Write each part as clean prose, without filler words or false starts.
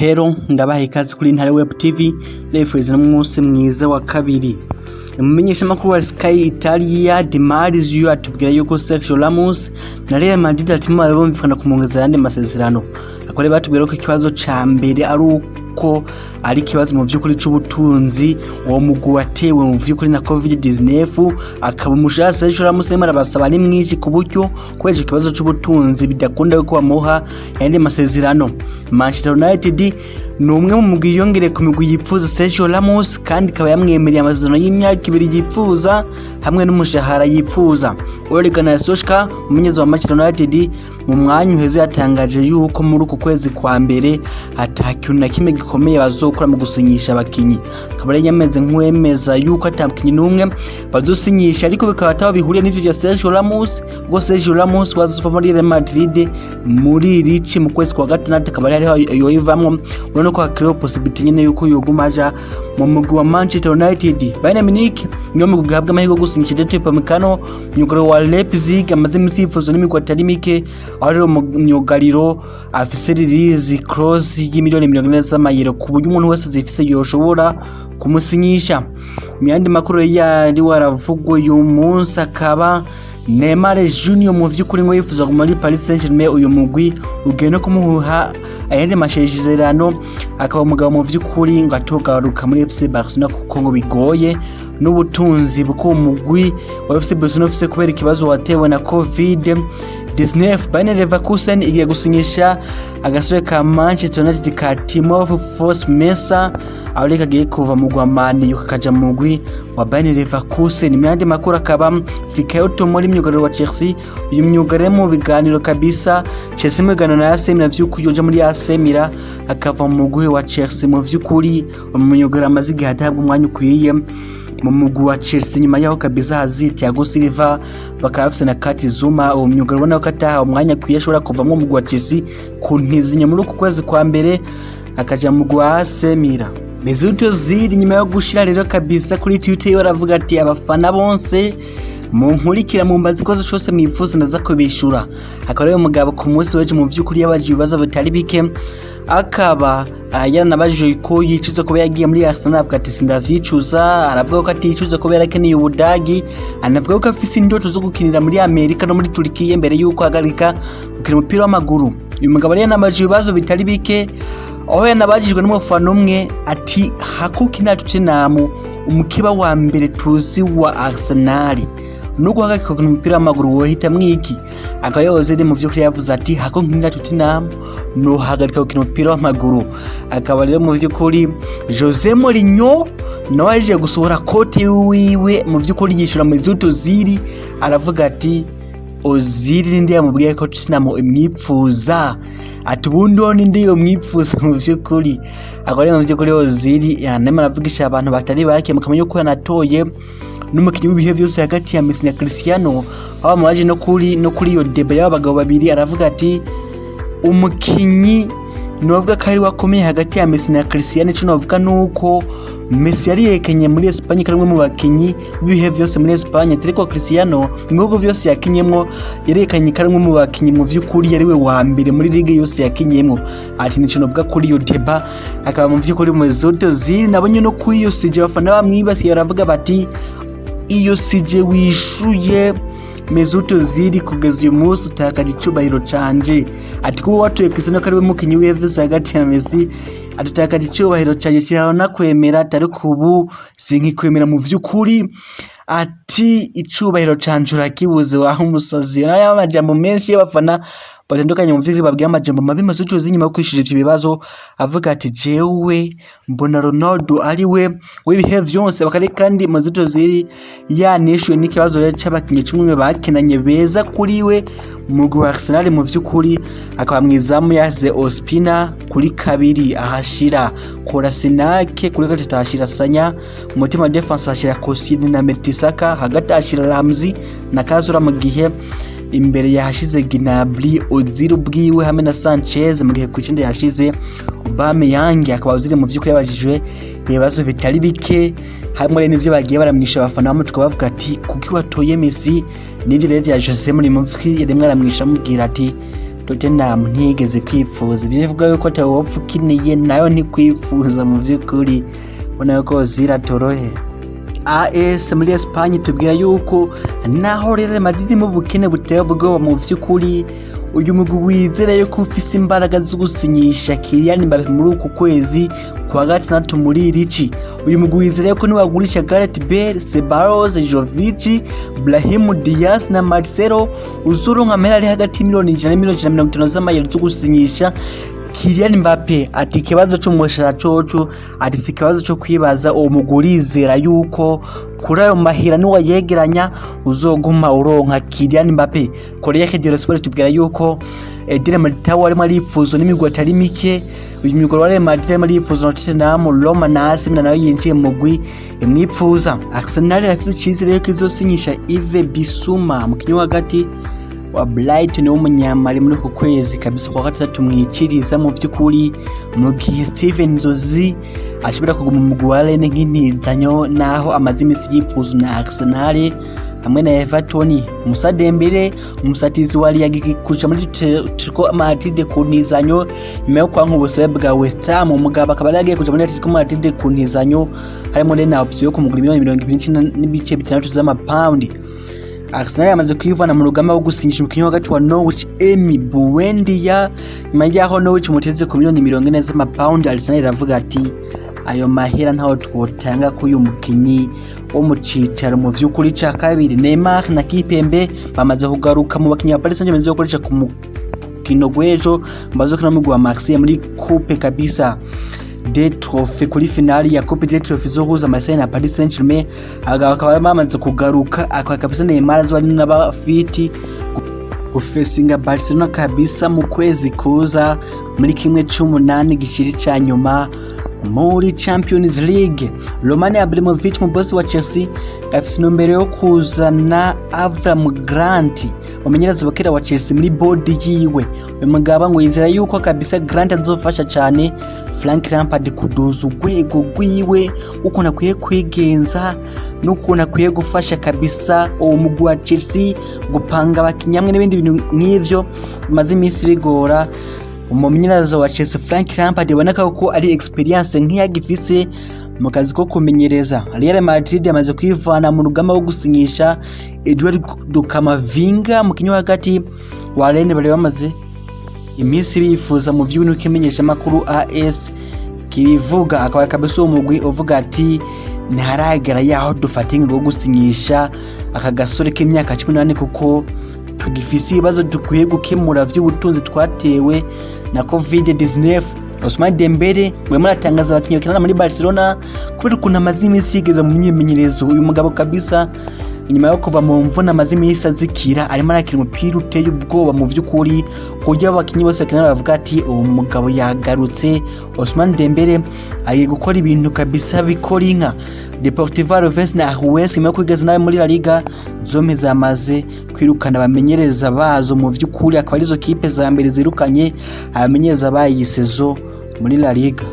Hello, ndabaha ikaze kuri Intare Web TV, ndabifuriza n'umunsi mwiza wa kabiri. Umumenyeshamakuru wa Sky Italia Di Marzio atubwira yuko Sergio Ramos na Real Madrid barimo barumvikana kumwongeza ayandi masezerano. Akaba rero batubwira ko ikibazo ca mbere ari uko ari ikibazo mu vy'ukuri c'ubutunzi uwo mugwi watewe mu vy'ukuri na Covid-19, akaba umushahara Sergio Ramos arimo arabasaba ari mwinshi, ku buryo kubera ico kibazo c'ubutunzi bidakunda yuko bamuha ayandi masezerano. Manchester United ni umwe mu mugwi yiyongereye ku migwi yipfuza Sergio Ramos, kandi ikaba yamwemereye amasezerano y'imyaka 2 yipfuza hamwe n'umushahara yipfuza. Ole Gunnar Solskjaer, umumenyereza wa Manchester United, mu mwanya uheze yatangaje yuko muri uku kwezi kwa mbere ata kintu na kimwe gikomeye bazokora mu gusinyisha abakinyi. Akaba rero yameze nk'uwemeza yuko ata mukinyi n'umwe bazosinyisha, ariko bikaba ataho bihuriye n'ivyo vya Sergio Ramos, ubwo Sergio Ramos wazova muri Real Madrid muri irici mu kwezi kwa gatandatu, akaba ariho yoyivamwo. Urabona ko hakiriho possibility nyene yuko yoguma aja mu mugwi wa Manchester United. Bayern Munich niyo mugwi uhabwa amahirwe yo gusinyisha Dayot Upamecano, myugariro wa Leipzig amaze imisi yipfuzwa n'imigwi atari mike, aho rero myugariro afise release clause y'imiliyoni 40 z'amayero, ku buryo umuntu wese azifise yoshobora kumusinyisha. Mu yandi makuru yari waravugwa uyu munsi akaba Neymar Junior mu vy'ukuri ngo yifuza kuguma muri Paris Saint-Germain. Uyu mugwi ugiye no kumuha ayandi masezerano, akaba umugabo mu vy'ukuri ngo atogaruka muri FC Barcelona kuko ngo bigoye n'ubutunzi bw'uwo mugwi wa FC Barcelona ufise kubera ikibazo watewe na Covid 19. Bayer Leverkusen igiye gusinyisha agasore ka Manchester United ka Timothy Fosu-Mensah, aho rero kagiye kuva mu gwa Man U kakaja mu mugwi wa Bayer Leverkusen. Mu yandi makuru akaba Fikayo Tomori, myugariro wa Chelsea, uyu myugariro mu biganiro kabisa Chelsea mu biganiro na AC Milan vy'ukuri yoja muri AC Milan akava mu mugwi wa Chelsea. Mu vy'ukuri umunyugariro amaze igihe adahabwa umwanya ukwiye mu mugwi wa Chelsea, nyuma yaho kabisa hazi Thiago Silva, bakaba bafise na Kurt Zuma. Uwo myugariro ubona ko atahawe umwanya akwiye, ashobora kuvamwo mu mugwi wa Chelsea ku ntizinyo muri uku kwezi kwa mbere akaja mu mugwi wa AC Milan. Mesut Ozil, nyuma yo gushira rero kabisa kuri Twitter yiwe, aravuga ati: "Abafana bonse munkurikira, mumbaza ikibazo cose mwifuza, ndaza kubishura." Akaba rero umugabo ku munsi w'ejo mu vy'ukuri yabajije ibibazo bitari bike, akaba yaranabajije ko yicuza kuba yagiye muri Arsenal, avuga ati: "Sindavyicuza." Aravuga ko aticuza kuba yarakeneye Ubudagi, anavuga ko afise indoto zo gukinira muri Amerika no muri Turkiye mbere yuko ahagarika gukina umupira w'amaguru. Uyu mugabo rero yanabajije ibibazo bitari bike, aho yanabajijwe n'umufana umwe ati: "Hakukina Tottenham, umukiba wa mbere tuzi wa Arsenal, no guhagarika gukina umupira w'amaguru, wohitamwo iki?" Akaba rero Ozil mu vy'ukuri yavuze ati: "Hako nkinira Tottenham, nohagarika gukina umupira w'amaguru." Akaba rero mu vy'ukuri Jose Mourinho nawe aje gusohora quote wiwe, mu vy'ukuri yishura Mesut Ozil, aravuga ati: "Ozil ninde yamubwiye ko Tottenham imwipfuza?" Ati: "Ubundi ho ninde yomwipfuza?" Mu vy'ukuri akaba rero mu vy'ukuri Ozil yanema aravugisha abantu batari bake, mukamenya ko yanatoye n'umukinyi w'ibihe vyose hagati ya Messi na Cristiano, aho bamubaje no kuri iyo débat y'aba bagabo babiri, aravuga ati: "Umukinyi novuga ko ari wakomeye hagati ya Messi na Cristiano, ico novuga nuko Messi yariyekenye muri Espagne ko ari umwe mu bakinyi b'ibihe vyose muri Espagne, ariko Cristiano mu bihugu vyose yakinyemwo yerekanye ko ari umwe mu bakinyi mu vy'ukuri yari we wa mbere muri ligue yose yakinyemwo." Ati: "Nico novuga kuri iyo débat." Akaba mu vy'ukuri Mesut Ozil nabonye no kuri iyo sujet abafana bamwibasiye, baravuga bati: "Iyo sujet wishuye, Mesut Ozil, kugeza uyu munsi utakaje icubahiro canje." Ati: "Kuba watuye Cristiano ko ari we mukinyi w'ibihe vyose hagati ya Messi," adutakaje icubahiro canje, kirahona kwemera, ariko ubu sinkikwemera mu vy'ukuri. Ati: "Icubahiro canje urakibuze waho umusazi." Nayo amajambo menshi y'abafana batandukanye mu vy'ukuri babwiye amajambo mabi Mesut Ozil nyuma yo kwishura ivyo bibazo, avuga ati: "Jewe mbona Ronaldo ari we w'ibihe vyose." Bakari kandi Mesut Ozil yanishuye n'ikibazo rero c'abakinyi 11 bakinanye beza kuri we mu mugwi wa Arsenal. Mu vy'ukuri akaba mw'izamu yasize Ospina, kuri kabiri ahashira Kolasinac, kuri gatatu ahashira Sanya, mu mutima wa défense ahashira Koscielny na Mertesacker, hagati ahashira Ramsey na Cazorla, mu gihe imbere yahashize Gnabry, Ozil ubwiwe hamwe na Sanchez, mu gihe ku icenda yashize Aubameyang. Akaba Ozil mu vy'ukuri yabajijwe ibibazo bitari bike, harimo rero n'ivyo bagiye baramwisha abafana bamutuka, bavuga ati: "Kuki watoye Messi?" N'ivyo rero vya Jose Mourinho rimwe aramwisha amubwira ati: Tottenham ntiyigeze kwifuza. Ibyo bivuga yuko atawopfa ukiniye nayo ntikwifuza. Mu vy'ukuri ubona yuko Ozil atorohe. AS muri Espagne tubwira yuko naho Real Madrid mu bukene buteye ubwoba, mu vy'ukuri uyu mugwi wizera yuko ufise imbaraga zo gusinyisha Kylian Mbappe muri uku kwezi kwa gatandatu muri irici. Uyu mugwi wizera yuko niwagurisha Gareth Bale, Ceballos, Jovic, Brahim Diaz na Marcelo, uzoronka amahera ari hagati y'imiliyoni 100 n'imiliyoni 150 z'amayero zo gusinyisha Kylian Mbappe. Ati ikibazo c'umushahara coco, ati si ikibazo co kwibaza. Uwo mugwi urizera yuko kuri ayo mahera niwayegeranya uzoguma uronka Kylian Mbappe. Corriere dello Sport tubwira yuko Eder Militao arimo aripfuzwa n'imigwi atari mike. Uyu mugwi wa Real Madrid arimo aripfuzwa na Tottenham, Roma na AC Milan nayo yinjiye mu mugwi imwipfuza. Arsenal irafise icizere yuko izosinyisha Yves Bissouma, umukinyi wo hagati wa Brighton w'umunyamali, muri uku kwezi kabisa kwa gatandatu mwiciriza. Mu vy'ukuri mu gihe Steven Nzonzi ashobora kuguma mu mugwi wa Rennes nk'intizanyo, naho amaze imisi yipfuzwa na Arsenal hamwe na Everton. Musa Dembele, umusatizi wa Real, kuja muri Atletico Madrid ku ntizanyo nyuma yo kwanka ubusabe bwa West Ham. Umugabo akaba yari agiye kuja muri Atletico Madrid ku ntizanyo, harimo na option yo kumugura miliyoni 29.6 z'amapaundi. Arsenal yamaze kwivana mu rugamba rwo gusinyisha umukinyi hagati wa Norwich, Emi Buendia, nyuma y'aho Norwich muteze ku miliyoni 40 z'amapaundi. Arsenal iravuga ati ayo mahera ntaho twotanga ko uyu mukinyi wo mu cicaro mu vy'ukuri ca kabiri. Neymar na Kimpembe bamaze kugaruka mu bakinyi ba Paris Saint-Germain bazokoresha ku mukino gw'ejo bazokina n'umugwi wa Marseille muri coupe kabisa des trophées, kuri finale ya Coupe des trophées izohuza Marseille na Paris Saint-Germain. Abagabo bakaba bamaze kugaruka, akaba kabisa Neymar azoba ari n'abafiti gufesinga Barcelona kabisa mu kwezi kuza muri kimwe c'umunani gishiri ca nyuma muri Champions League. Roman Abramovich, mu boss wa Chelsea, afise intumbero yo kuzana Avram Grant, umumenyereza wa kera wa Chelsea, muri board yiwe. Uyu mugabo ngo yizera yuko kabisa Grant azofasha cane Frank Lampard kuduza urwego rwiwe, ukuntu akwiye kwigenza n'ukuntu akwiye gufasha kabisa uwo mugwi wa Chelsea gupanga abakinyi hamwe n'ibindi bintu nk'ivyo bimaze iminsi bigora umumenyereza wa Chelsea Frank Lampard, iboneka ko ari experience nk'iyagifise mu kazi ko kumenyereza. Real Madrid yamaze kwivana mu rugamba rwo gusinyisha Eduardo Camavinga, umukinyi wo hagati wa Rennes bari bamaze iminsi bifuza. Mu vy'ubuntu kimenyesha makuru AS kibivuga, akaba kabisa uwo mugwi uvuga ati ntiharagera yaho dufata ingingo yo gusinyisha aka gasore k'imyaka 18, kuko tugifise ibibazo dukwiye gukemura vy'ubutunzi twatewe na COVID-19. Ousmane Dembele ngo arimo aratangaza abakinyi bakinana muri Barcelona kubera ukuntu amaze iminsi yigeze mu myimenyerezo. Uyu mugabo kabisa inyuma yo kuva mu mvune amaze iminsi azikira, arimo arakina umupira uteye ubwoba mu vy'ukuri, ku buryo abakinyi bose bakinana bavuga ati uwo mugabo yagarutse. Ousmane Dembele agiye gukora ibintu kabisa bikora inka. Deportivo Alaves na Huesca, nyuma yo kwigeza nawe muri La Liga, zompi zamaze kwirukana abamenyereza bazo. Mu vy'ukuri akaba arizo kipe za mbere zirukanye abamenyereza bayi saison muri La Liga.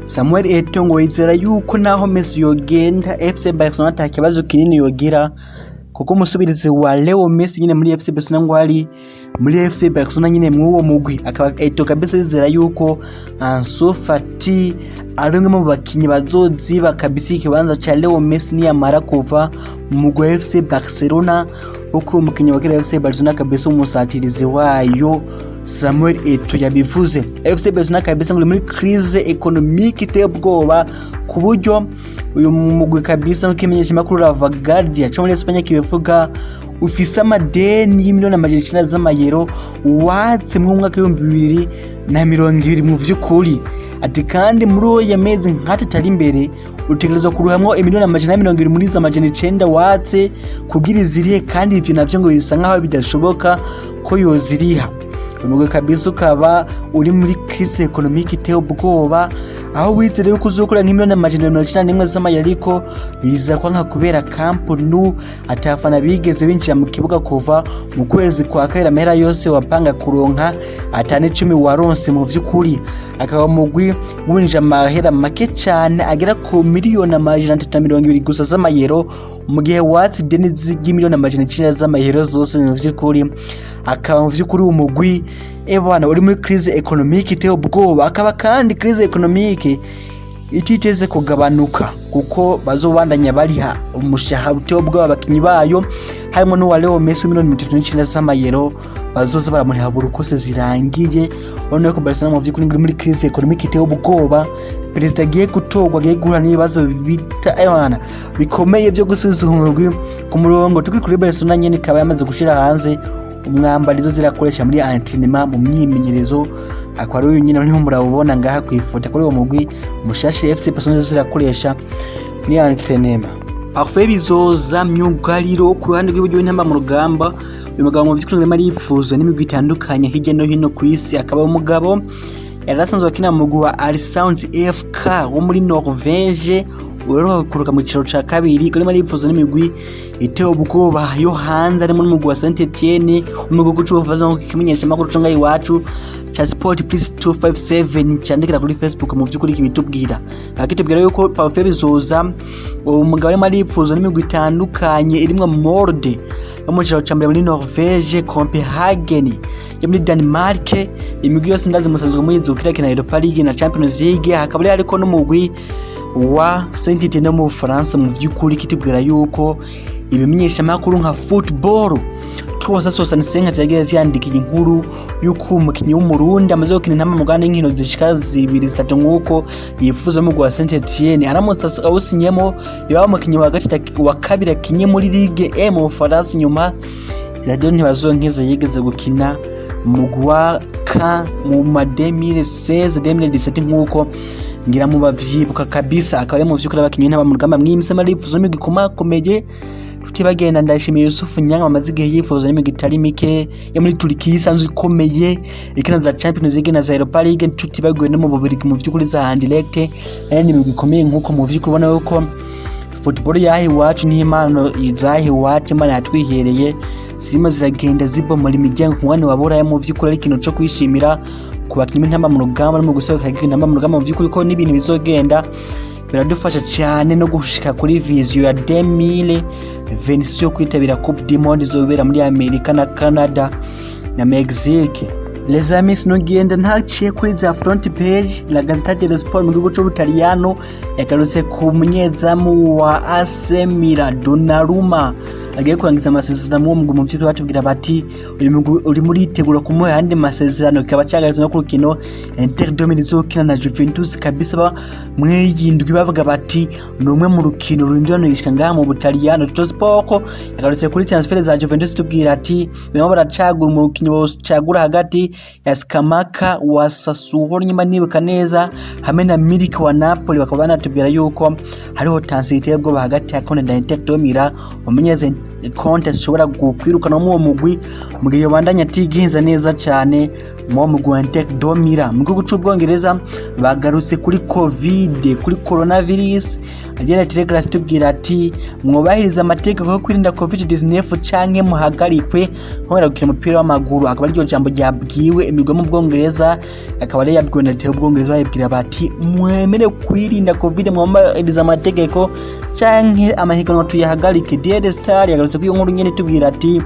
Samuel Eto'o ngo yizera yuko naho Messi yogenda, FC Barcelona ata kibazo kinini yogira, kuko umusubirizi wa Leo Messi nyine muri FC Barcelona ngo ari muri FC Barcelona nyine mw'uwo mugwi. Akaba Eto'o kabisa yizera yuko Ansu Fati ari umwe mu bakinyi bazoziba kabisa ikibanza ca Leo Messi niyamara kuva mu mugwi wa FC Barcelona, uko umukinyi wa kera FC Barcelona kabisa umusatirizi wayo Samuel Eto'o yabivuze. FC Barcelona kabisa ngo muri crise économique iteye ubwoba, ku buryo uyu mugwi kabisa, nk'uko imenyeshamakuru La Vanguardia co muri Espagne kibivuga, ufise amadeni y'imiliyoni 900 z'amayero watse mu mwaka w'2020. Mu vy'ukuri ati kandi muri oya mezi nk'atatu ari imbere utegerezwa kuruhamwo imiliyoni 120 muri izo 900 watse kugira izirihe, kandi ivyo navyo ngo bisa nkaho bidashoboka ko yoziriha. Umugwi kabisa ukaba uri muri crise économique iteye ubwoba. Aho wizere yuko uzokora nk'imiliyoni 191 z'amayero, ariko biza kwanka kubera Camp Nou atafana bigeze binjira mu kibuga kuva mu kwezi kwa kabiri. Amahera yose wapanga kuronka atani 10 waronse. Mu vy'ukuri akaba mugwi winjije amahera make cane agera ku miliyoni 320 gusa z'amayero, mu gihe watse ideni ry'imiliyoni 900 z'amayero zose. Mu vy'ukuri akaba mu vy'ukuri umugwi ebana uri muri crise économique iteye ubwoba, akaba kandi crise économique ititeze kugabanuka kuko bazobandanya bariha umushahara uteye ubwoba abakinyi bayo, harimo n'uwa Leo Messi, miliyoni 39 z'amayero bazoza baramuriha buri uko zirangiye. Urabona ko Barcelona mu vy'ukuri iri muri crise économique iteye ubwoba. Perezida agiye gutorwa agiye guhura n'ibibazo bita ebana bikomeye byo gusubiza umugwi ku murongo. Tukiri kuri Barcelona nyene, ikaba yamaze gushira hanze umwambaro izo zirakoresha muri entraînement, mu myimenyerezo, akaba ari uyu nyine murimo murabubona ngaha ku ifoto kuri uwo mugwi mushasha FC Barcelona izo zirakoresha muri entraînement. Parfait Bizoza, myugariro ku ruhande rw'iburyo w'Intamba mu Rugamba. Uyu mugabo mu vy'ukuri arimo aripfuza n'imigwi itandukanye hirya no hino ku isi. Akaba umugabo yari asanzwe akina mu mugwi wa Aalesunds FK wo muri Norvege, uheruka kuruka mu cicaro ca kabiri. Arimo aripfuza n'imigwi iteye ubwoba yo hanze, harimo n'umugwi wa Saint Etienne umugwi w'ubufaransa, nk'uko ikimenyeshamakuru co ngaha iwacu ca Sport Plus 257 candikira kuri Facebook mu vy'ukuri kibitubwira. Akitubwira yuko Parfait Bizoza, uwo mugabo, arimo aripfuza n'imigwi itandukanye irimwo Molde yo mu cicaro ca mbere muri Norvege, Copenhagen yo muri Denmark. Imigwi yose ndazi musanzwe muyizi kuko irakina Europa League na Champions League. Hakaba hariko n'umugwi wa Saint Etienne wo mu Bufaransa. Mu vy'ukuri kitubwira yuko ibimenyeshamakuru nka Football 365 vyagiye vyandika inkuru yuko umukinyi w'Umurundi amaze gukina Intamba mu Rugamba inkino zishika zibiri, zitatu, nk'uko yifuza mu wa Saint Etienne. Aramutse awusinyemo, yaba umukinyi wa gatatu, wa kabiri akinye muri Ligue 1 mu Bufaransa nyuma Radio Ntibazonkiza yigeze gukina mu gwa Caen mu ma 2016, 2017, nk'uko ngira mu bavyibuka kabisa. Akaba ari mu vy'ukuri abakinyi Intamba mu Rugamba mw'imise marifuzo n'imigwi ikomakomeye. Tutibagenda Ndayishimiye Yusufu Nyanga amaze igihe yifuza n'imigwi itari mike yo muri Turkiya isanzwe ikomeye ikina za Champions League na za Europa League, tutibagiwe no mu Bubirigi mu vy'ukuri za Anderlecht n'ayandi migwi ikomeye. Nk'uko mu vy'ukuri ubona yuko football yaha iwacu n'impano zaha iwacu Imana yatwihereye zirimo ziragenda zibomora imiryango ku mwanya wa Buraya, mu vy'ukuri ari ikintu co kwishimira ku bakinyi b'Intamba mu Rugamba no mu gusohoka Intamba mu Rugamba. Mu vy'ukuri ko n'ibintu bizogenda biradufasha cyane no gushika kuri vision ya 2026 yo kwitabira Coupe du Monde izobera muri Amerika na Canada na Mexique. Les amis, sinogenda ntaciye kuri za front page. La Gazzetta dello Sport mu gihugu c'Ubutaliyano yagarutse ku munyezamu wa AC Milan, Donnarumma, agiye kurangiza amasezerano mu mugwi. Mu vy'ukuri batubwira bati uyu mugwi uri muritegura kumuha ayandi masezerano. Kikaba cyagarutse no ku rukino Inter de Milan izokina na Juventus kabisa ba mweyindwi, bavuga bati ni umwe mu rukino rurindirano gishika ngaha mu Butaliyano. Tuttosport yagarutse kuri transfer za Juventus, tubwira ati barimo baracagura umukinyi bocagura hagati ya Scamacca wa Sassuolo, nyuma nibuka neza, hamwe na Milik wa Napoli. Bakaba banatubwira yuko hariho tension iteye ubwoba hagati ya Conte na Inter de Milan. Umumenyereza Conte ashobora kwirukana muri uwo mugwi mu gihe yobandanya atigenza neza cyane mu mugwi wa Inter de Milan. Mu gihugu c'Ubwongereza bagarutse kuri Covid, kuri coronavirus. Agira Telegraph tubwira ati mwubahiriza amategeko yo kwirinda Covid-19 canke muhagarikwe nkongera gukina umupira w'amaguru. Akaba ariryo jambo ryabwiwe imigwi yo mu Bwongereza, akaba ari yabwiwe na leta y'Ubwongereza, bayibwira bati mwemere kwirinda Covid, mwubahiriza amategeko canke amahiganwa tuyahagarike. Daily Star yagarutse kuri iyo nkuru nyene, tubwira ati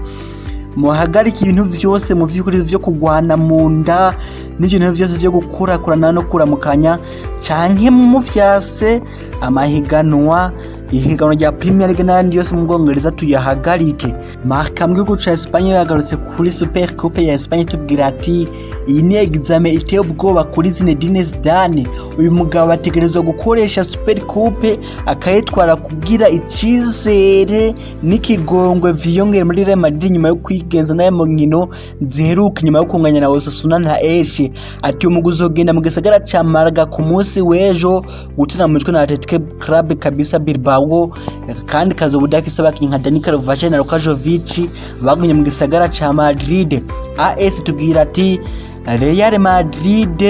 muhagarike ibintu vyose mu vy'ukuri vyo kugwana mu nda n'ibintu vyose vyo gukurakurana no kuramukanya, canke mufyase amahiganwa, ihiganwa rya Premier League n'ayandi yose mu Bwongereza tuyahagarike. Marca mu gihugu ca Espagne yagarutse kuri Super Coupe ya Espagne, tubwira ati iyi ni examen iteye ubwoba kuri Zinedine Zidane. Uyu mugabo ategerezwa gukoresha Super Coupe akayitwara kugira icizere n'ikigongwe vyiyongere muri Real Madrid nyuma yo kwigenza nayo mu nkino ziheruka, inyuma yo kunganya na Osasuna na Elche. Ati umugwi uzogenda mu gisagara ca Malaga ku munsi w'ejo gutana mu mitwe na Athletic Club kabisa Bilbao, kandi kazoba udafise abakinyi nka Dani Carvajal na Luka Jovic bagumye mu gisagara ca Madrid. AS tubwira ati Real Madrid,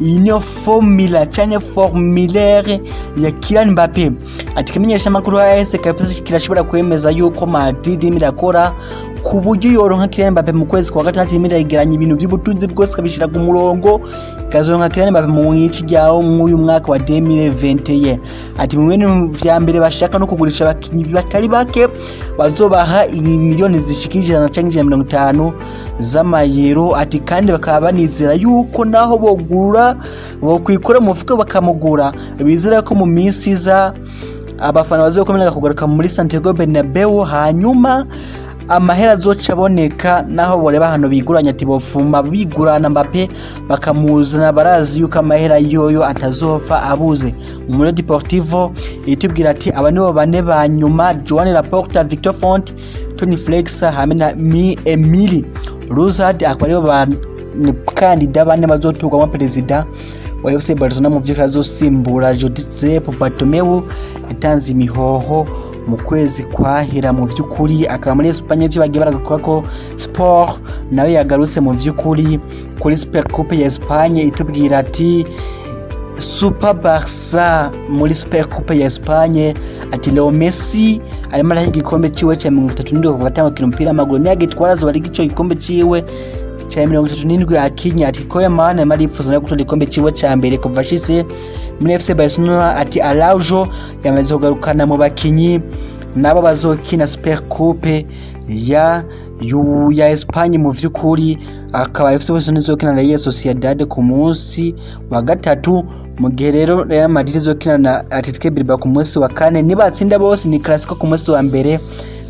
iyi niyo formula canke formulaire ya Kylian Mbappe. Ati kimenyesha makuru AS kabisa kirashobora kwemeza yuko Madrid irimo irakora ku buryo yoronka Kylian Mbappe mu kwezi kwa gatandatu. Irimo iregeranya ibintu by'ubutunzi bwose, ikabishira ku murongo, ikazoronka Kylian Mbappe mu ici ryawo mw'uyu mwaka wa 2021. Ati mu bintu vya mbere bashaka no kugurisha abakinyi batari bake bazobaha miliyoni zishika 100 canke 150 z'amayero. Ati kandi bakaba banizera yuko naho bogura bokwikura mu mufuka bakamugura, bizera ko mu minsi iza abafana bazokomeza kugaruka muri Santiago Bernabeu, hanyuma amahera azoca aboneka. Naho boreba hano biguranya, ati bofuma bigurana Mbappe bakamuzana, barazi yuko amahera yoyo atazopfa abuze. Mundo Deportivo itubwira ati aba nibo bane ba nyuma: Joan Laporta, Victor Font, Toni Flexa hamwe na Mi Emili Ruzard, akaba aribo bakandida bane bazotorwamo perezida wa FC Barcelona mu vy'ukuri azosimbura Josep Bartomeu yatanze imihoho mu kwezi kwahera. Mu vy'ukuri akaba muri Espagne ivyo bagiye baragakora ko Sport nayo yagarutse mu vy'ukuri kuri Super Coupe ya Espagne, itubwira ati Super Barca muri Super Coupe ya Espagne. Ati Leo Messi arimo arahiga igikombe ciwe ca 37 kuva atangukira umupira w'amaguru, niyagitwara azoba ari ico gikombe ciwe ca 37 akinye. Ati Koeman arimo aripfuza no gutora igikombe ciwe ca mbere kuva ashitse muri FC Barcelona. Ati Araujo yamaze kugarukana mu bakinyi nabo bazokina Super Coupe ya Espagne. Mu vy'ukuri akaba FC Barcelona izokina na Real Sociedad ku munsi wa gatatu, mu gihe rero Real Madrid izokina na Athletic Bilbao ku munsi wa kane. Nibatsinda bose ni Clasico ku munsi wa mbere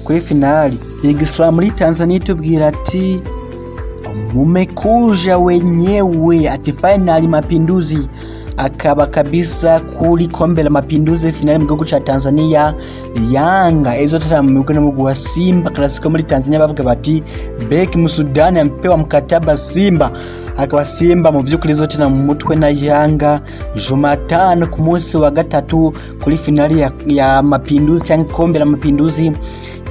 kuri finali. Igiswa muri Tanzania itubwira ati mumekuja wenyewe, ati finali mapinduzi, akaba kabisa kuri kombe la mapinduzi finali mu gihugu ca Tanzania, Yanga izotara mu mugwi n'umugwi wa Simba. Clasico muri Tanzania, bavuga bati beki Musudani amepewa mkataba Simba. Akaba Simba mu vy'ukuri izotera mu mutwe na Yanga Jumatano ku munsi wa gatatu kuri finali ya mapinduzi cyangwa kombe la mapinduzi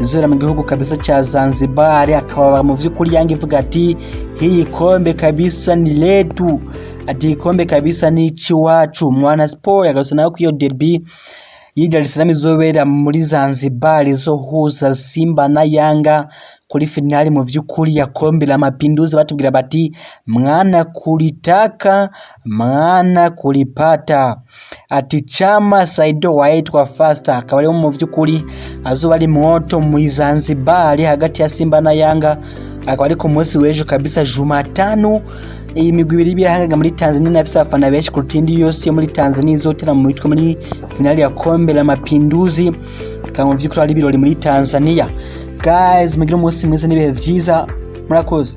izobera mu gihugu kabisa ca Zanzibar. Akaba mu vy'ukuri Yanga ivuga ati hii kombe kabisa ni letu, ati kombe kabisa ni iwacu. Mwana Sport yagarutse nayo ku iyo derby y'i Dar es Salaam izobera muri Zanzibar, izohuza Simba na Yanga kuri finali mu vy'ukuri ya kombe la mapinduzi. Batubwira bati mwana kulitaka mwana kulipata. Ati Chama Saido waitwa Fasta akaba ari mu vy'ukuri azoba ari mwoto mu Zanzibar hagati ya Simba na Yanga, akaba ari ku munsi w'ejo kabisa Jumatano. Iyi migwi ibiri bihangaga muri Tanzania inafise abafana benshi kuruta indi yose yo muri Tanzania, izotera mu mitwe muri finali ya kombe la mapinduzi. Akaba mu vy'ukuri ari ibirori muri Tanzania. Guys, mugire umunsi mwiza n'ibihe vyiza, murakoze.